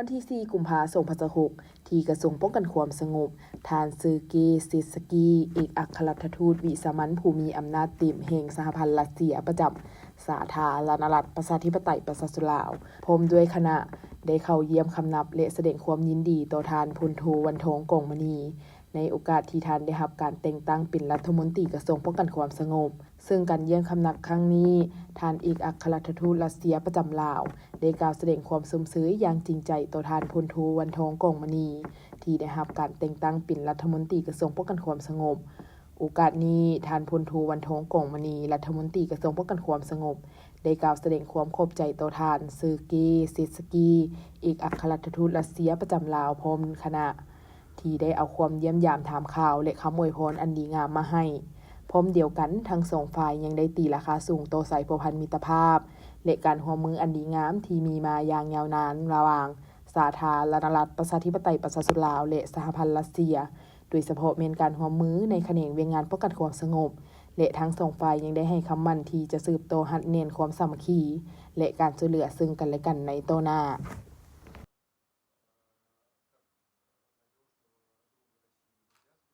ວັນທີສີ່ ກຸມພາ ສອງພັນຊາວຫົກ ທີ່ກະຊວງປ້ອງກັນຄວາມສະຫງົບ, ທ່ານ ເຊີເກ ເຊສກີ ເອກອັກຄະລັດຖະທູດວິສາມັນຜູ້ມີອຳນາດເຕັມແຫ່ງສະຫະພັນຣັດເຊຍປະຈຳສາທາລະນະລັດ ປະຊາທິປະໄຕ ປະຊາຊົນລາວ ພ້ອມດ້ວຍຄະນະ ໄດ້ເຂົ້າຢ້ຽມຄຳນັບ ແລະ ສະແດງຄວາມຍິນດີຕໍ່ທ່ານ ພົນໂທ ວັນທອງ ກອງມະນີ ໃນໂອກາດທີ່ທ່ານໄດ້ຮັບການແຕ່ງຕັ້ງເປັນລັດຖະມົນຕີກະຊວງປ້ອງກັນຄວາມສະຫງົບ. ເຊິ່ງການຢ້ຽມຄຳນັບຄັ້ງນີ້, ທ່ານເອກອັກຄະລັດຖະທູດຣັດເຊຍປະຈຳລາວ ໄດ້ກ່າວສະແດງຄວາມຊົມເຊີຍຢ່າງຈິງໃຈຕໍ່ທ່ານ ພົນໂທ ວັນທອງ ກອງມະນີ ທີ່ໄດ້ຮັບການແຕ່ງຕັ້ງເປັນລັດຖະມົນຕີກະຊວງປ້ອງກັນຄວາມສະຫງົບ. ໂອກາດນີ້, ທ່ານ ພົນໂທ ວັນທອງ ກອງມະນີ ລັດຖະມົນຕີກະຊວງປ້ອງກັນຄວາມສະຫງົບ ໄດ້ກ່າວສະແດງຄວາມຂອບໃຈຕໍ່ທ່ານ ເຊີເກ ເຊສກີ ເອກອັກຄະລັດຖະທູດຣັດເຊຍປະຈຳລາວ ພ້ອມຄະນະ ທີ່ໄດ້ເອົາຄວາມຢ້ຽມຢາມຖາມຂ່າວ ແລະ ຄຳອວຍພອນອັນດີງາມມາໃຫ້. ພ້ອມດຽວກັນ, ທັງສອງຝ່າຍຍັງໄດ້ຕີລາຄາສູງຕໍ່ສາຍພົວພັນມິດຕະພາບ ແລະ ການຮ່ວມມືອັນດີງາມທີ່ມີມາຢ່າງຍາວນານລະຫວ່າງສາທາລະນະລັດ ປະຊາທິປະໄຕ ປະຊາຊົນລາວ ແລະ ສະຫະພັນຣັດເຊຍ, ໂດຍສະເພາະແມ່ນການຮ່ວມມືໃນຂະແໜງວຽກງານປ້ອງກັນຄວາມສະຫງົບ ແລະ ທັງສອງຝ່າຍຍັງໄດ້ໃຫ້ຄຳໝັ້ນທີ່ຈະສືບຕໍ່ຮັດແໜ້ນຄວາມສາມັກຄີ ແລະ ການຊ່ວຍເຫຼືອເຊິ່ງກັນແລະກັນໃນຕໍ່ໜ້າ.